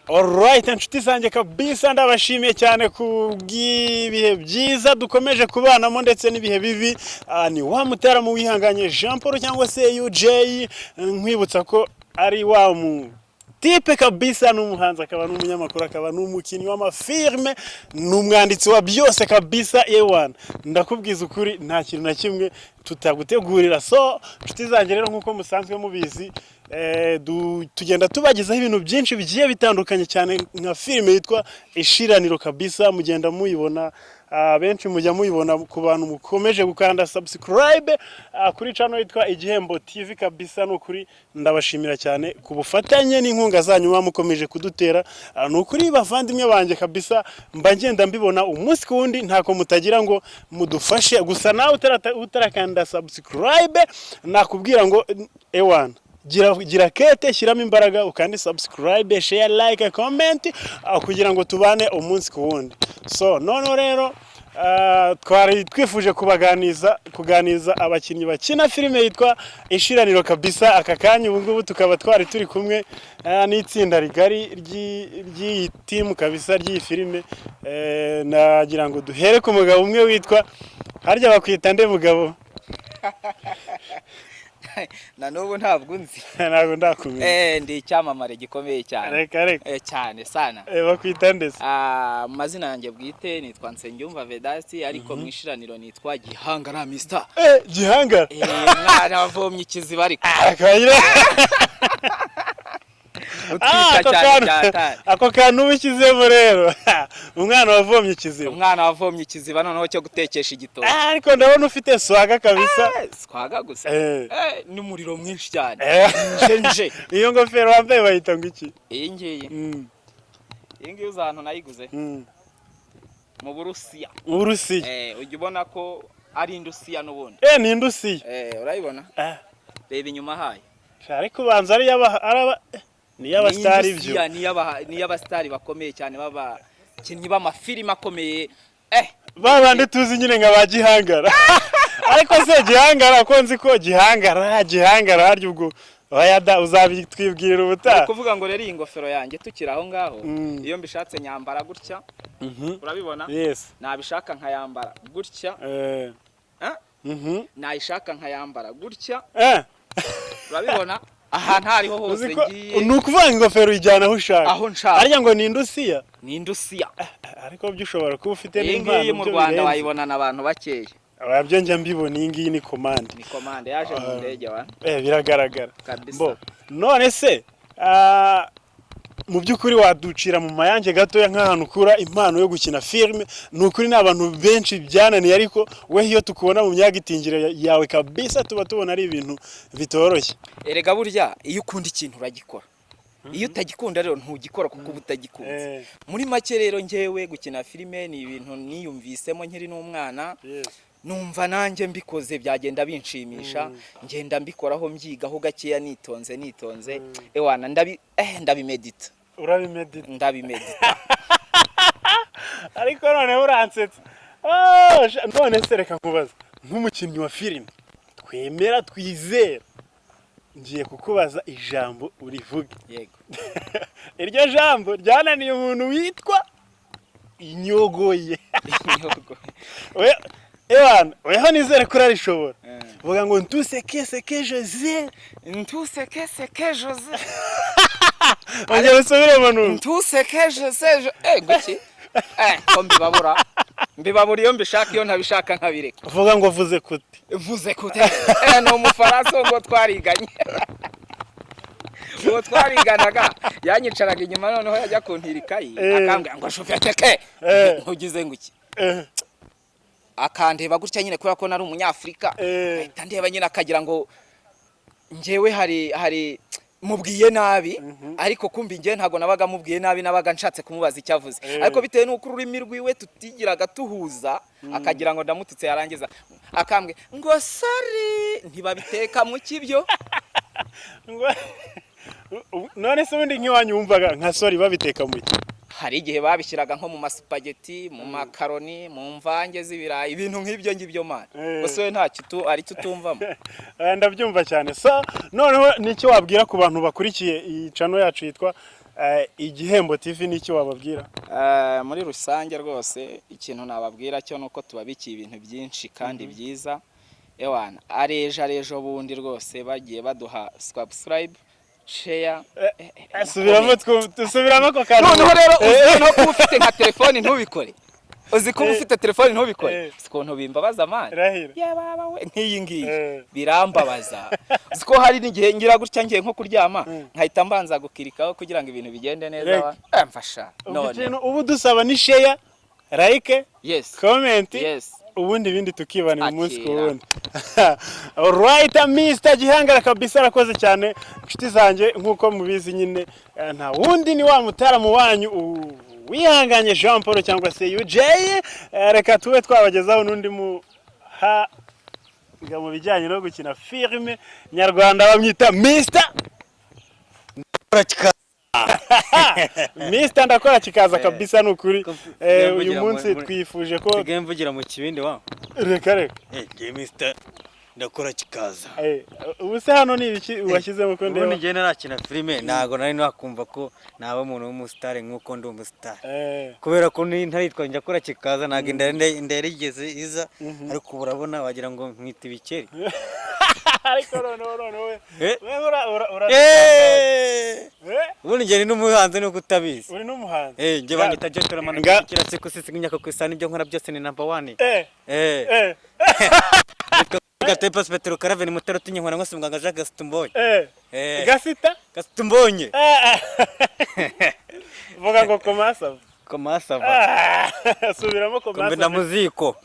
Alright, inshuti zanjye kabisa, ndabashimiye cyane ku bw'ibihe byiza dukomeje kubanamo ndetse n'ibihe bibi. Ni wa mutaramu wihanganye Jean Paul cyangwa se UJ, nkwibutsa ko ari wa mu type kabisa, n'umuhanzi, akaba n'umunyamakuru, akaba n'umukinnyi w'amafilme, n'umwanditsi wa byose kabisa. Ewana, ndakubwiza ukuri, nta kintu na kimwe tutagutegurira. So inshuti zanjye rero, nk'uko musanzwe mubizi, tugenda tubagezaho ibintu byinshi bigiye bitandukanye, cyane nka filime yitwa Ishiraniro kabisa. Mugenda muyibona, benshi mujya muyibona ku bantu mukomeje gukanda subscribe kuri channel yitwa Igihembo TV kabisa. Ni ukuri ndabashimira cyane ku bufatanye n'inkunga zanyu muba mukomeje kudutera. Ni ukuri bavandimwe banjye kabisa, mba ngenda mbibona umunsi ku wundi, ntako mutagira ngo mudufashe. Gusa nawe utarakanda subscribe, nakubwira ngo ewana, gira kete, shyiramo imbaraga, ukande subscribe, share, like, comment, kugira ngo tubane umunsi ku wundi. So noneho rero, twari twifuje kubaganiza, kuganiza abakinnyi bakina filime yitwa Ishiraniro kabisa. Aka kanya ubu ngubu tukaba twari turi kumwe n'itsinda rigari ry'iyi team kabisa, ry'iyi filime. Nagira ngo duhere ku mugabo umwe witwa, harya bakwita nde mugabo? Na n'ubu ntabwo unzi. Ntabwo ndakumenya. Ndi icyamamare gikomeye cyane. Reka reka. Cyane sana. Bakwita nde se? Ah, amazina yanjye bwite nitwa Nsengiyumva Vedasi, ariko mu Ishiraniro nitwa Gihangara Mister. Gihangara. Mwana wavomye ikiziba ariko. Akagira Utwika ako cyane. kantu. Cyatari. Ako kantu uba ushyizemo rero, umwana wavomye ikiziba. Umwana wavomye ikiziba noneho cyo gutekesha igitoki. Ariko ndabona ufite swagger kabisa. Swagger gusa. N'umuriro mwinshi cyane. Nje nje. Iyo ngofero wambaye bayita ngo iki? Iyi ngiyi? Iyi ngiyi uzi ahantu nayiguze? Mu Burusiya. Mu Burusiya? Ujya ubona ko ari indusiya n'ubundi. Ni indusiya. Urayibona? Reba inyuma hayo. Sha, ariko ubanza ari iy'aba araba ni iy'abasitari byo. Indusiya, ni iy'abasitari bakomeye cyane, b'abakinnyi b'amafilime akomeye. Ba bandi tuzi nyine nka ba Gihangara. Ariko se Gihangara, ko nzi ko Gihangara, Gihangara harya ubwo oya da, uzabitwibwirira Ni ubutaha. ukuvuga ngo rero iyi ngofero yanjye, tukiri aho ngaho, iyo mbishatse nyambara gutya. Urabibona? Yes. Nabishaka nkayambara gutya. Nayishaka nkayambara gutya. Urabibona, ahantu aho ariho hose Uzi ko ngiye. Ni ukuvuga ngo ingofero uyijyana aho ushaka. Aho nshaka. Harya ngo ni indusiya? Ni indusiya. Ariko byo ushobora kuba ufite Iyi n'impano ngiyi mu byo Rwanda birenze. wayibonana abantu bakeya. Oya, byo njya mbibona, iyi ngiyi ni commande. Ni commande yaje mu ndege wa. Biragaragara. Kabisa. Bo, none se mu by'ukuri waducira mu mayange gatoya nk'ahantu ukura impano yo gukina filime? Ni ukuri ni abantu benshi byananiye, ariko we iyo tukubona mu myagitingire yawe kabisa, tuba tubona ari ibintu bitoroshye. Erega burya iyo ukunda ikintu uragikora, iyo utagikunda rero ntugikora kuko uba utagikunze. Muri make rero, njyewe gukina filime ni ibintu niyumvisemo nkiri n'umwana. Numva nanjye mbikoze byagenda binshimisha, ngenda mbikoraho, mbyigaho gakeya, nitonze nitonze, ewana ndabimedita. Urabimedita? Ndabimedita. Ariko noneho uransetsa. Oh, none se reka nkubaza, nk'umukinnyi wa filime twemera, twizera, ngiye kukubaza ijambo urivuge. Yego. Iryo jambo ryananiye umuntu witwa Inyogoye. Inyogo. Ewana, weho nizere ko urarishobora. Vuga ngo ntuseke seke Jose. Ntuseke seke Jose. Ongera usubiremo numve. Ntuseke Jose nguki ko mbibabura, mbibabura iyo mbishaka, iyo ntabishaka nkabireka. Vuga ngo vuze kuti. Vuze kute? Ni umufaransa ngo twariganye, uwo twariganaga yanyicaraga inyuma, noneho yajya kuntira ikayi akambwira ngo shufeteke. Ntugize ngo iki? Akandeba gutya nyine, kubera ko nari umunyafurika, ahita ndeba nyine akagira ngo njyewe hari mubwiye nabi, ariko kumva njyewe ntabwo nabaga mubwiye nabi, nabaga nshatse kumubaza icyo avuze. Ariko bitewe n'uko ururimi rwiwe tutigiraga tuhuza, akagira ngo ndamututse, yarangiza akambwe ngo sorry, ntibabiteka mu kibyo. None se ubundi nk'iwanyu wumvaga nka sorry babiteka mu ki? Hari igihe babishyiraga nko mu masupageti, mu makaroni, mu mvange z'ibirayi, ibintu nk'ibyo ngibyo man. Gusa we nta kitu ari cyo utumvamo. Ndabyumva cyane. So noneho nicyo wabwira ku bantu bakurikiye iyi channel yacu yitwa Igihembo TV, n'icyo wababwira? Muri rusange rwose, ikintu nababwira cyo nuko tubabikiye ibintu byinshi kandi byiza. Ewana, arejo arejo bundi rwose bagiye baduha subscribe, share na Subiramo. comment. Dusubiramo ako kantu. Noneho rero uzi no kuba ufite nka telefoni ntubikore, uzi kuba ufite telefoni ntubikore? Si ukuntu bimbabaza, man. Rahira. Yababa we, nk'iyi ngiyi birambabaza. Uzi ko hari n'igihe ngira gutya ngiye nko kuryama, nkahita mbanza gukirikaho kugira ngo ibintu bigende neza? Reka. Mfasha. Ubwo none ikintu ubu dusaba ni share, like, comment, ubundi ibindi tukibanira umunsi ku Akira. wundi. Alright, Mr Gihangara kabisa, arakoze cyane. Inshuti zanjye, nk'uko mubizi nyine, nta wundi ni wa mutaramu wanyu wihanganye Jean Paul cyangwa se UJ. Reka tube twabagezaho n'undi muha mu bijyanye no gukina filime nyarwanda, bamwita Mr Ndakora Kikaza kabisa. Ni ukuri, uyu mvugira munsi twifuje ko Nsigaye mvugira mu kibindi wa. Reka reka. Ngiye Mr Ndakora Kikaza. Ubu se hano ni ibiki washyizemo ko Ubundi ndeba? njyewe narakina filime, ntabwo nari nakumva ko naba umuntu w'umusitari nk'uko ndi umusitari, kubera ko ntaritwa Ndakora Kikaza, ntabwo inda yarigeze iza, ariko ubu urabona wagira ngo nkwita ibikeri. Ariko noneho we wewe Ubundi njye ni n'umuhanzi nuko utabizi. Uri n'umuhanzi? Njye banyita gentleman kira siku sisi imyaka ku isani, ibyo nkora byose ni number one. Gatepa Petero Karaveni Mutero tinyinkwana ngo muganga Jacques Gasitumbonye. Gasita? Gasitumbonye. Vuga ngo komasa. Komasava. Ah, subiramo komasa. Kombe na muziko.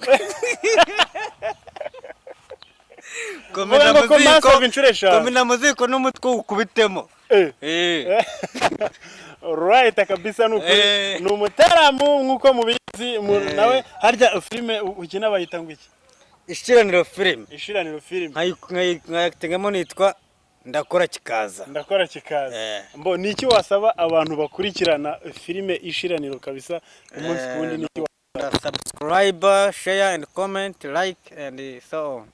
Vuga ngo komasa inshuro 5. Kombe na muziko n'umutwe ukubitemo. Right kabisa, ni ukuri. Ni umutaramu nk'uko mubizi nawe harya filime ukina bayita ngo iki? Ishiraniro filime. Ishiraniro filime. Nkayategamo nitwa Ndakora Kikaza. Ndakora Kikaza. Mbo ni iki wasaba abantu bakurikirana filime Ishiraniro kabisa umunsi ku wundi? Ni iki Subscribe, share and comment, like and so on.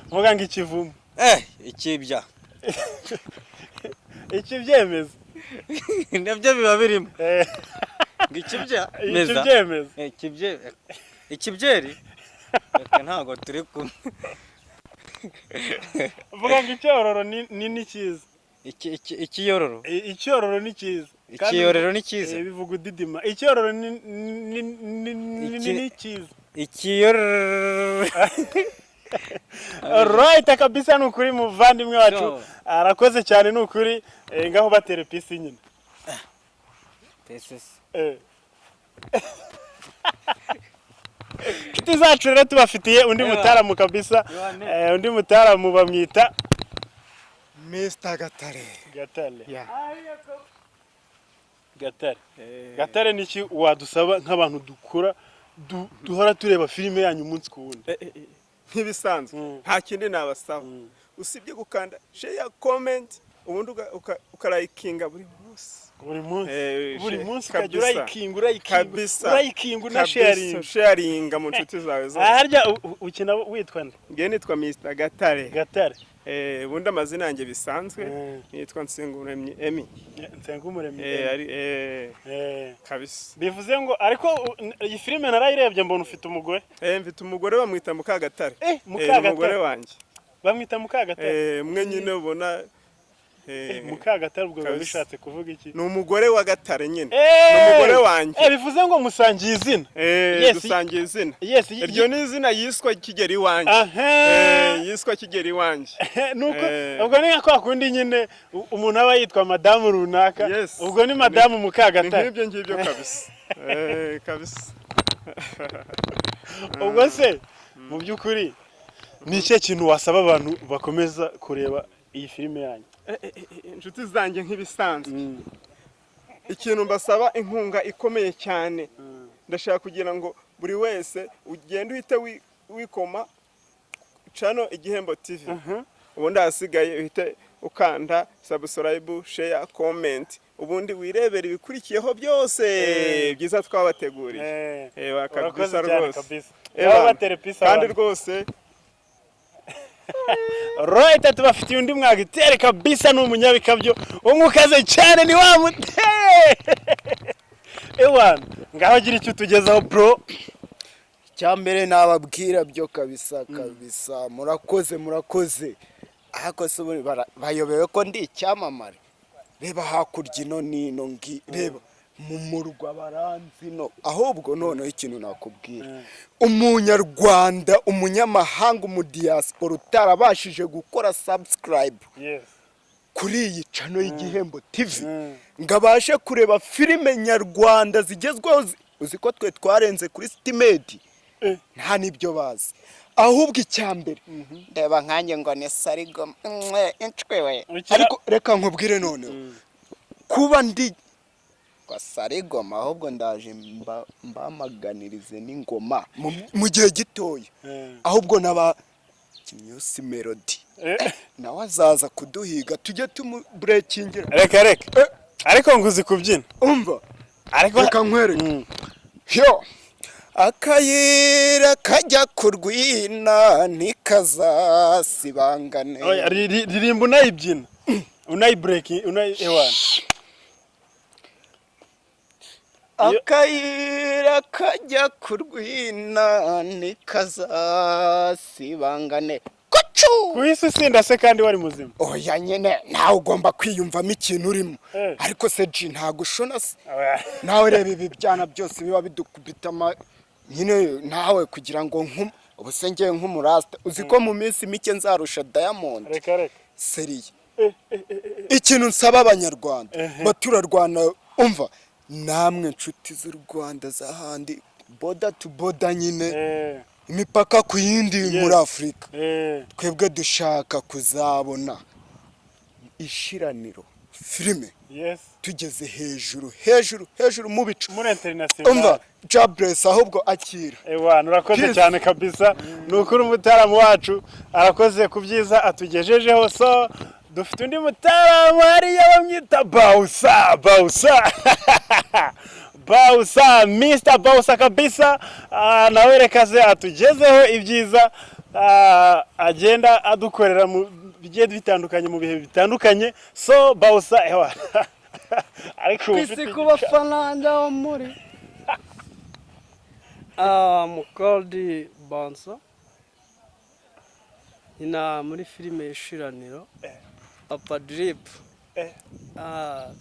Vuga ngo ikivumo. Ikibya. Ikibyemeza. Nabyo biba birimo. Ngo ikibya meza. Ikibyemeza. Ikibyeri. Reka, ntabwo turi kumwe. Vuga ngo icyororo ni cyiza. Ikiyororo. Icyororo ni cyiza. Ikiyorero ni cyiza. Bivuga udidima. Icyororo ni cyiza. Ikiyororo. Right kabisa, ni ukuri muvandimwe wacu arakoze cyane, ni ukuri. Ngaho batere peace nyine. Peace. Inshuti zacu rero, tubafitiye undi Ewa. mutaramu kabisa. Yohane. Undi mutaramu bamwita Mr Gatare. Gatare. Yeah. Gatare, Gatare, niki wadusaba nk'abantu dukora duhora tureba filime yanyu umunsi ku wundi? Nk'ibisanzwe, nta kindi nabasaba usibye gukanda share, comment, ubundi ukarayikinga buri munsi. Buri munsi. Buri munsi ukajya Kabisa. urayikinga, urayikinga, Kabisa. urayikinga, Kabisa, unasharinga. Sharinga mu nshuti zawe zose. Harya ukina witwa nde? Ngewe nitwa Mr Gatare. Gatare. Ubundi amazina yanjye bisanzwe nitwa Nsengumuremyi Emi. Nsengumuremyi. Ari kabisa. Bivuze ngo ariko iyi filime narayirebye, mbona ufite umugore. Mfite umugore, bamwita Mukagatare. Ni Mukagatare. umugore wanjye. Bamwita Mukagatare. Mwe nyine ubona. Mukagatare, ubwo biba Kabisa. bishatse kuvuga iki? Ni umugore wa Gatare nyine, ni umugore wanjye. Bivuze ngo musangiye izina. Dusangiye izina. Yes. Iryo ni izina yiswa kigera iwanjye. Yiswa kigera iwanjye. Nuko ubwo ni nka kwa kundi nyine umuntu aba yitwa madamu runaka. Yes. Ubwo ni madamu Ni Mukagatare. nk'ibyo ngibyo kabisa, kabisa. Ubwo se mu by'ukuri ni ikihe kintu wasaba abantu bakomeza kureba iyi filime yanyu? Inshuti zanjye, nk'ibisanzwe, ikintu mbasaba, inkunga ikomeye cyane, ndashaka kugira ngo buri wese ugende uhite wikoma channel Igihembo TV, ubundi ahasigaye uhite ukanda subscribe, share, comment, ubundi wirebere ibikurikiyeho byose byiza twabateguriye. Urakoze Kabisa cyane rwose. kabisa. Baba Bana, batera peace kandi abantu. rwose. Right, tubafitiye undi mwagitere kabisa, ni umunyabikabyo umwukaze cyane, ni wa mute ewana. Ngaho gira icyo utugezaho, bro. Icyambere nababwira byo kabisa kabisa, murakoze, murakoze. Ariko se ubundi bayobewe ko ndi icyamamare? Reba hakurya ino nino, ngi reba mu murwa baranzi no. Ahubwo noneho ikintu nakubwira, umunyarwanda, umunyamahanga, umudiyasipora utarabashije gukora subscribe kuri iyi channel y'Igihembo TV ngo abashe kureba filime nyarwanda zigezweho, uzi ko twe twarenze kuri sitimedi, nta n'ibyo bazi. Ahubwo icya mbere, ndeba nkanjye ngo ni sarigo mwe inshwewe. Ariko reka nkubwire noneho, kuba ndi kwa sarigoma, ahubwo ndaje mbamaganirize n'ingoma mu gihe gitoya. Ahubwo n'aba Kimyusi Melody nawe azaza kuduhiga, tujye tumuburekingira. Reka reka, ariko ngo uzi kubyina? Umva. Ariko Reka nkwereke yo akayira kajya ku rwina ntikazasibangane. Oya, ririmba unayibyina, unayibureki, unayi ewana. Akayira kajya ku rwina ntikazasibangane, kucu. Ku isi usinda se kandi wari muzima? Oya nyine, nawe ugomba kwiyumvamo ikintu urimo. Ariko se ji, ntago ushona se? Oya. Nawe reba ibi byana byose biba bidukubita ama nyine, nawe kugira ngo nku ubu se ngewe nk'umurasta, uzi ko mu minsi mike nzarusha Diamond? Reka reka. Sérieux, ikintu nsaba abanyarwanda, baturarwanda, umva namwe nshuti z'u Rwanda z'ahandi, border to border nyine, imipaka ku yindi muri Afurika, twebwe dushaka kuzabona Ishiraniro filime tugeze hejuru hejuru hejuru mu bicu. Muri international. Umva, Jabless, ahubwo akira. Ewana, urakoze Peace. cyane kabisa. Ni ukuri umutaramu wacu arakoze ku byiza atugejejeho. So dufite undi mutaramu hariya bamwita Bawusa, Bawusa, Bawusa, Mr Bawusa kabisa. Nawe reka ze atugezeho ibyiza agenda adukorera mu bigiye bitandukanye, mu bihe bitandukanye. So Bawusa, ewa, ariko ubu Kwisi ufite ku bafana aho muri Mukodi Bonso, nkina muri filime Ishiraniro, Papa Drip.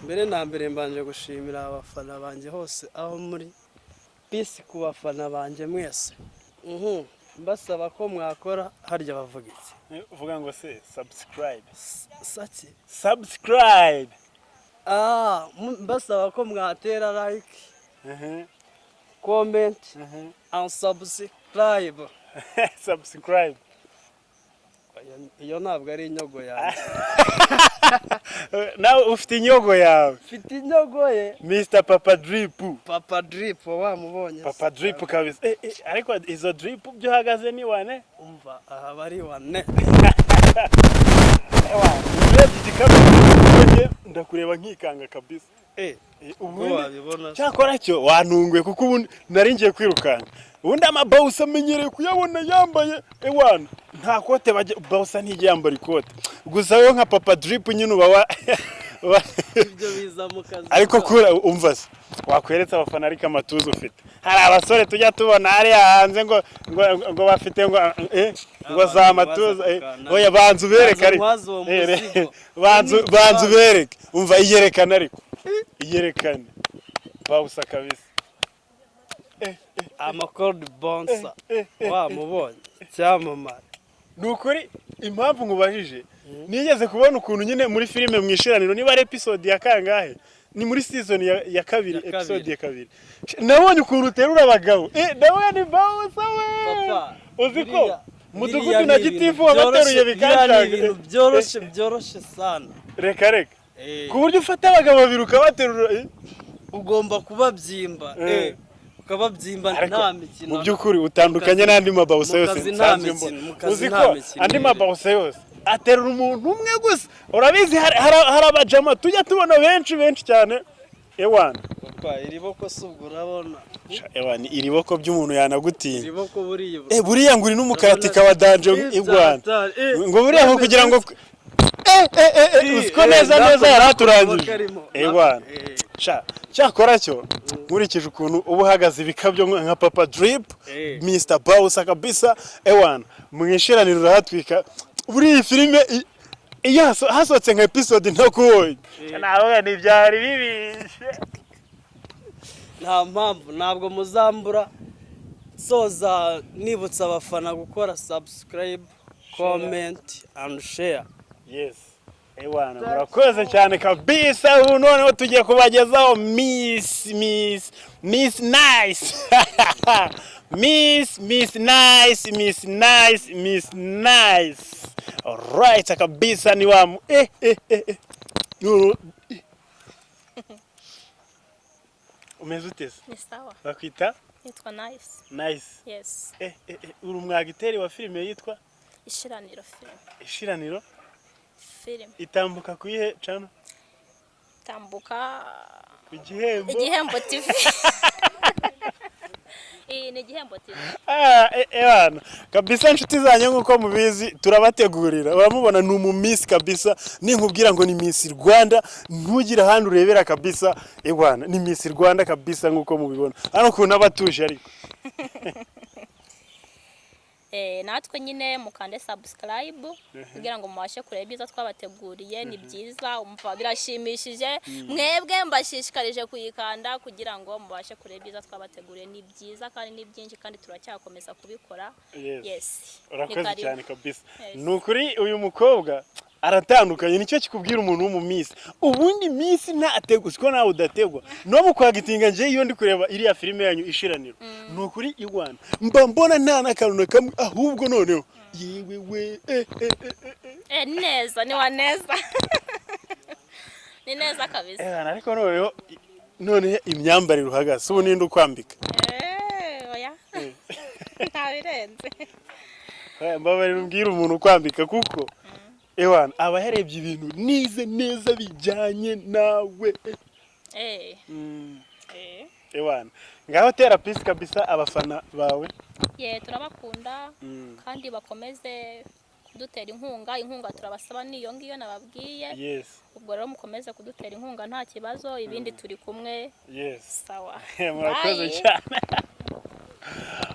Mbere na mbere mbanje gushimira abafana banjye hose aho muri. Peace ku bafana banjye mwese. Mbasaba ko mwakora, harya bavuga iki? Uvuga ngo se subscribe. Saki? Subscribe. Mbasaba ko mwatera like, comment and subscribe. Subscribe. Iyo ntabwo ari inyogo yanjye. Nawe ufite inyogo yawe? Mfite inyogo ye. Mr Papa Drip. Papa Drip wamubonye se? Papa Drip kabisa. Ariko izo drip byo uhagaze ni wane. Umva, aha bari wane. Urebye igikapu ndakureba nkikanga kabisa. Uko Ubundi wabibona se. Cyakora cyo wantunguye, kuko ubundi nari ngiye kwirukanka. Ubundi amabawusa amenyereye kuyabona yambaye ewana nta kote, bajya bawusa ntijya yambara ikote. Gusa wowe nka Papa Drip nyine uba Ibyo biza mu kazi. Ariko kura umva se, wakweretse abafana ariko amatuza ufite. Hari abasore tujya tubona hariya hanze ngo bafite ngo za Abantu matuza. baza kukana. Oya, banza ubereke. Banza Ariko nkwaze uwo muzigo. Banza Ni banza ikibazo. ubereke. Umva, iyerekane, ariko iyerekane bawusa kabisa. Amakodi Bonsa, wamubonye, icyamamare. Ni ukuri, impamvu nkubajije, nigeze kubona ukuntu nyine muri filime mu Ishiraniro, niba ari episode ya kangahe, ni muri season ya kabiri. Ya kabiri. Episode ya kabiri nabonye ukuntu uterura abagabo, ndabona ni Bawusa we. Papa, Uzi ko mudugudu biriya na ni ibintu gitifu wabateruye biriya ni bikancanga. ibintu byoroshye, byoroshye sana. Reka reka, ku buryo ufata abagabo babiri ukabaterura. Ugomba kubabyimba, ukababyimba. Ariko Nta mikino. mu by'ukuri utandukanye n'andi mabawusa Mu yose kazi nta nsanzwe mikino, mbona. mu kazi Uzi nta ko mikino andi iri. mabawusa yose aterura umuntu umwe gusa. Urabizi, hari abajama tujya tubona benshi benshi cyane, ewana. Papa, iri boko si ubwo urabona? Sha, ewa, ni iri boko by'umuntu yanagutinya. Iri boko buriya. Buriya ngo uri n'umukaratika wa danger i Rwanda. Ngo buriya ngo kugira ngo uziko neza neza yari aturangije Rwanda. Sha, cyakora cyo nkurikije ukuntu uba uhagaze ibikabyo nka Papa Drip, Mr Bausa kabisa, ewana mu ishiraniro urahatwika. Buriya iyi filime iyo hasohotse nka episode ntakubonye navuga ntibyari bibishe. Nta mpamvu, ntabwo muzambura. Soza nibutsa abafana gukora subscribe, comment and share. Yes. Ewana, murakoze cyane kabisa. Ubu noneho tugiye kubagezaho Miss Nice. Miss Nice, Miss Nice, Miss Nice. Alright, kabisa ni wa eh. Nuru. Umeze ute se? Ni sawa. Bakwita? Nitwa Nice. Nice. Yes. Uri umwagiteri wa filime yitwa Ishiraniro film. Ishiraniro Film. Itambuka kuyihe channel? Tambuka Ku Gihembo. Igihembo TV. Iyi ni Igihembo TV. Ah, ewana kabisa, inshuti zanjye, nk'uko mubizi turabategurira. Uramubona ni umumisi kabisa. Ninkubwira ngo ni Miss Rwanda, ntugire ahandi urebera kabisa. Ewana ni Miss Rwanda kabisa, nk'uko mubibona hano ukuntu aba atuje ariko. Natwe nyine mukande subscribe kugira ngo mubashe kureba ibyiza twabateguriye. Ni byiza, umva birashimishije. Mwebwe mbashishikarije kuyikanda kugira ngo mubashe kureba ibyiza twabateguriye. Ni byiza kandi ni byinshi, kandi turacyakomeza kubikora. Yes. Yes. Ni Urakoze karibu. cyane kabisa. Yes. Ni ukuri uyu mukobwa aratandukanye. Nicyo kikubwira umuntu w'umumisi. Ubundi misi ntategwa, siko nawe udategwa no mu kwagitinga. Nje iyo ndi kureba iriya filime yanyu Ishiraniro, ni ukuri i Rwanda mba mbona nta n'akantu na kamwe. Ahubwo noneho yewe we eh. Ni neza, ni wa neza, ni neza kabisa. Ariko noneho imyambarire uhagaze ubu, ninde ukwambika? Oya, ntabirenze. Oya, mbabarira umbwire umuntu ukwambika, kuko ewana aba yarebye ibintu nize neza bijyanye nawe. Ewana ngaho tera peace kabisa abafana bawe. Ye, turabakunda kandi bakomeze kudutera inkunga. Inkunga turabasaba niyo ngiyo nababwiye. Ubwo rero mukomeze kudutera inkunga, nta kibazo, ibindi turi kumwe. Sawa. Murakoze Bye. cyane.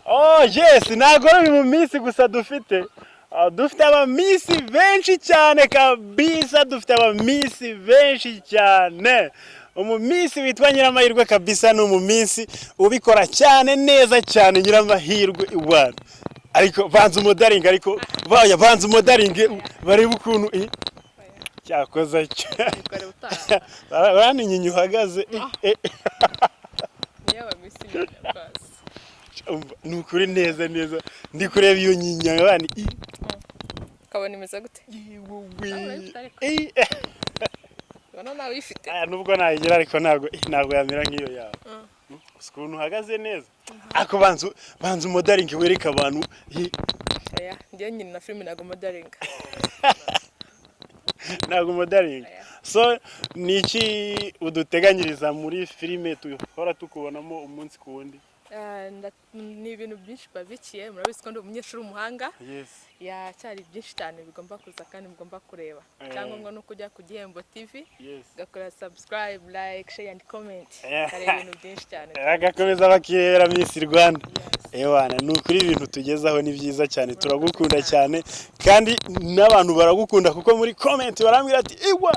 Oh yes, ntabwo ari mu minsi gusa dufite. Ah, dufite abamisi benshi cyane kabisa, dufite abamisi benshi cyane. Umumisi witwa Nyiramahirwe kabisa ni umumisi ubikora cyane neza cyane. Nyiramahirwe iwana, ariko banza umodaringi, ariko baya banza umodaringi barebe ukuntu cyakoze cyo. Bikore utaha. Baninyinya uhagaze. Niyo abamisi nyine rwose. Umva, ni ukuri neza neza ndi kureba iyo nyinya bani Ukabona imeze gute? Yewe. Urayifite ariko. Ubona nawe uyifite. Aya, nubwo nayigira ariko ntabwo yamera nk'iyo yawe. Uzi ukuntu uhagaze neza, ariko banza umodaringi wereka abantu Oya, njyewe nyine na filime ntabwo modaringa. Ntabwo umodaringa? Oya. So ni iki uduteganyiriza muri filime tuhora tukubonamo umunsi ku wundi? Ni ibintu byinshi babikiye. Murabizi ko ndi umunyeshuri w'umuhanga. Yacyari byinshi cyane bigomba kuza kandi mugomba kureba. Icyangombwa ni uko ujya ku Gihembo TV, ugakora subscribe, like, share and comment, ukareba ibintu byinshi cyane. Bagakomeza bakirebera Miss Rwanda. Ewana ni ukuri ibintu tugezaho ni byiza cyane. Turagukunda cyane kandi n'abantu baragukunda, kuko muri comment barambwira ati ewa.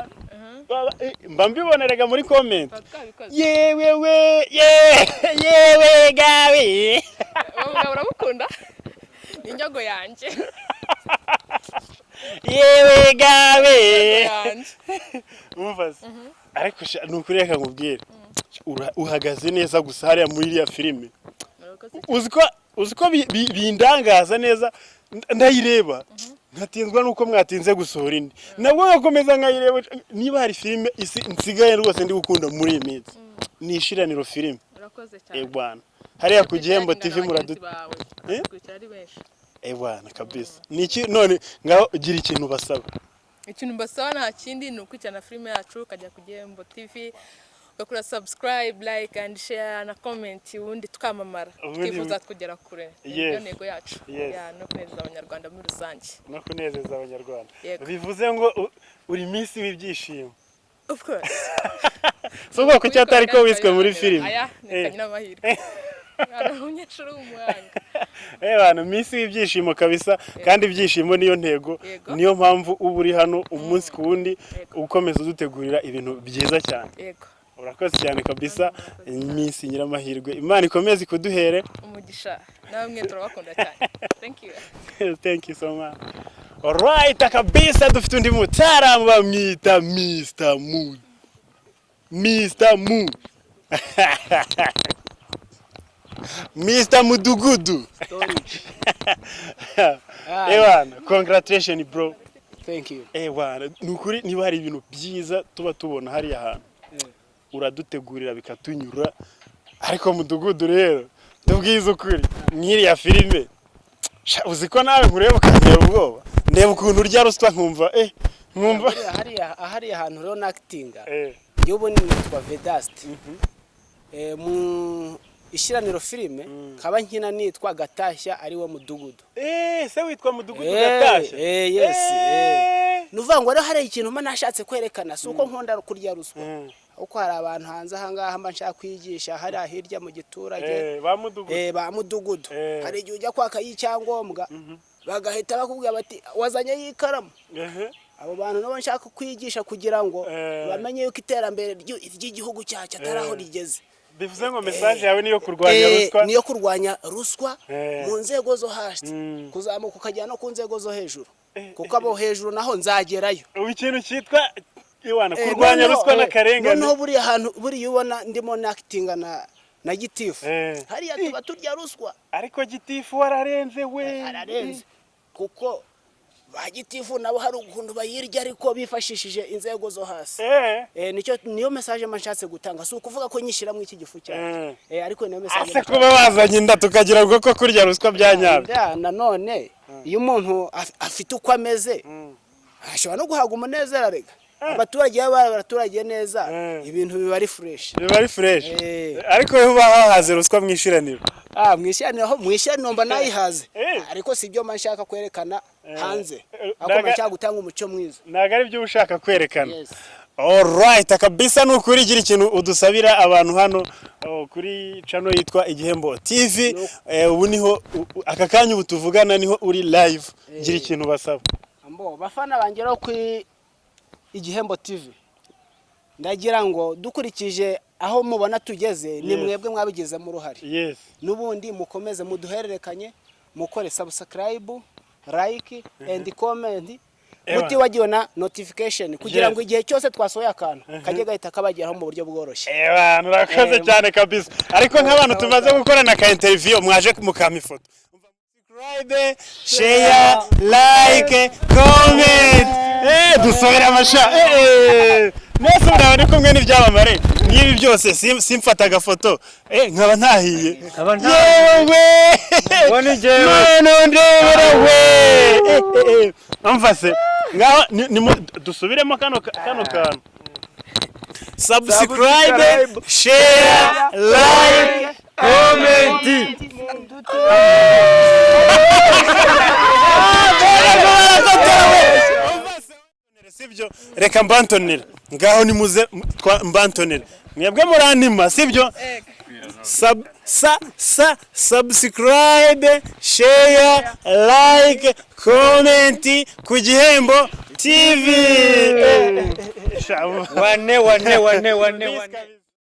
Mba mbibonerega muri comment. Tuba twabikoze. Yewe we, ye yewe gawe. Uwo mugabo uramukunda, ni inyogo yanjye. Yewe gawe. Inyogo yanjye. Umva se, ariko sha, ni ukuri reka nkubwire. Uhagaze neza gusa hariya muri iriya filime. Murakoze. Uzi ko bindangaza neza, ndayireba nkatinzwa nuko mwatinze gusohora indi, nabwo ngakomeza nkayireba. Niba hari filime isi nsigaye rwose ndi gukunda muri iyi minsi, ni Ishiraniro filime. Urakoze cyane. Ebwana hariya ku Gihembo TV muradu Bagenzi bawe Eh? bakurikira ari benshi. Ebwana kabisa, ni iki none ngaho gira ikintu basaba. Ikintu mbasaba nta kindi, ni ukurikirana filime yacu, ukajya ku Gihembo TV. Ugakora subscribe, like and share na comment, ubundi tukamamara. Twifuza kugera kure. Niyo ntego yacu. Yeah, no kunezeza Abanyarwanda muri rusange. No kunezeza Abanyarwanda. Yego. Bivuze ngo uri Miss w'ibyishimo. Of course. Si ubwoko kuki atari ko wiswe muri filime? Aya ni Kanyiramahirwe. Ari umunyeshuri w'umuhanga. Bantu, Miss w'ibyishimo kabisa, kandi ibyishimo niyo ntego. Niyo mpamvu uba uri hano umunsi ku wundi, ukomeza udutegurira ibintu byiza cyane. Urakoze cyane kabisa, Miss Nyiramahirwe. Imana ikomeze ikuduhere umugisha. Namwe turabakunda cyane. Thank you. Thank you so much. Alright, kabisa dufite undi mutaramu bamwita Mr. Mu. Mr. Mu. Mr. Mudugudu. Ewana, congratulations, bro. Thank you. Ewana, ni ukuri niba hari ibintu byiza tuba tubona hariya hantu, uradutegurira bikatunyura. Ariko Mudugudu rero, tubwize ukuri, nk'iriya filime, sha, uzi ko nawe nkureba ukantera ubwoba? Ndeba ukuntu urya ruswa nkumva Buriya hariya hantu rero nakitinga, njyewe ubu nitwa Vedaste. Mu Ishiraniro filime nkaba nkina nitwa Gatashya, ari we Mudugudu. Se witwa Mudugudu Gatashya? Eh, yes. Ni ukuvuga ngo rero hari ikintu mba nashatse kwerekana. Si uko nkunda kurya ruswa, kuko hari abantu hanze aha ngaha mba nshaka kwigisha hariya hirya mu giturage. Ba Mudugudu. Ba Mudugudu. Hari igihe ujya kwaka y'icyangombwa, bagahita bakubwira bati: "Wazanye y'ikaramu?" Abo bantu nabo nshaka kwigisha kugira ngo bamenye yuko iterambere ry'igihugu cyacu atari aho rigeze. Bivuze ngo message yawe niyo kurwanya ruswa. Niyo kurwanya ruswa mu nzego zo hasi, kuzamuka ukajya no ku nzego zo hejuru, kuko abo hejuru naho nzagerayo. Ubu ikintu cyitwa iwana kurwanya ruswa n'akarengane. Noneho buriya hantu, buriya ubona ndimo nakitinga na gitifu, hariya tuba turya ruswa. Ariko gitifu wararenze we. Ararenze, kuko ba gitifu nabo hari ukuntu bayirya, ariko bifashishije inzego zo hasi. Nicyo niyo message mba nshatse gutanga. Si ukuvuga ko nyishyira mu iki gifu cyane, ariko niyo message Ase mba kuba wazanye inda tukagira ngo ko kurya ruswa bya nyabyo? Nanone iyo umuntu afite uko ameze, ashobora no guhabwa umunezero. Arega abaturage iyo baba abaturage neza, ibintu biba ari fresh. Biba ari fresh. Ariko iyo uba wahaze ruswa mu Ishiraniro? Ah, mu Ishiraniro ho, mu Ishiraniro mba nayihaze, ariko si ibyo mba nshaka kwerekana hanze, ahubwo mba nshaka gutanga umuco mwiza. Ntabwo ari byo uba ushaka kwerekana. Yes. Alright, kabisa ni ukuri gira ikintu udusabira abantu hano, oh, kuri channel yitwa Igihembo TV. Ubu niho aka kanya ubu tuvugana niho uri live. Gira ikintu basaba. Ambo bafana banjye rero kuri Igihembo TV, ndagira ngo dukurikije aho mubona tugeze, ni mwebwe mwabigizemo uruhare. N'ubundi mukomeze muduhererekanye, mukore subscribe, like and comment, mutibagiwe na notification, kugira ngo igihe cyose twasohoye akantu kajye gahita kabageraho mu buryo bworoshye. Ewa, murakoze cyane kabisa. Ariko nk'abantu tumaze gukorana ka interview, mwaje mukama ifoto. Subscribe, share, like, comment. Dusobera amasha. Mwese muraba ndi kumwe n'ibyamamare. N'ibi byose simfata agafoto. Nkaba ntahiye. Nkaba ntahiye. Yewe! Ngo ni jyewe. None ndebera we. Umva se. Ngaho dusubiremo kano kantu. Subscribe, share, like, comment. Sibyo, reka mbantonere. Ngaho nimuze mbantonere. Mwebwe murantima, sibyo? Sub sa sa subscribe, share, like, comment ku Gihembo TV. Wane wane wane wane wane.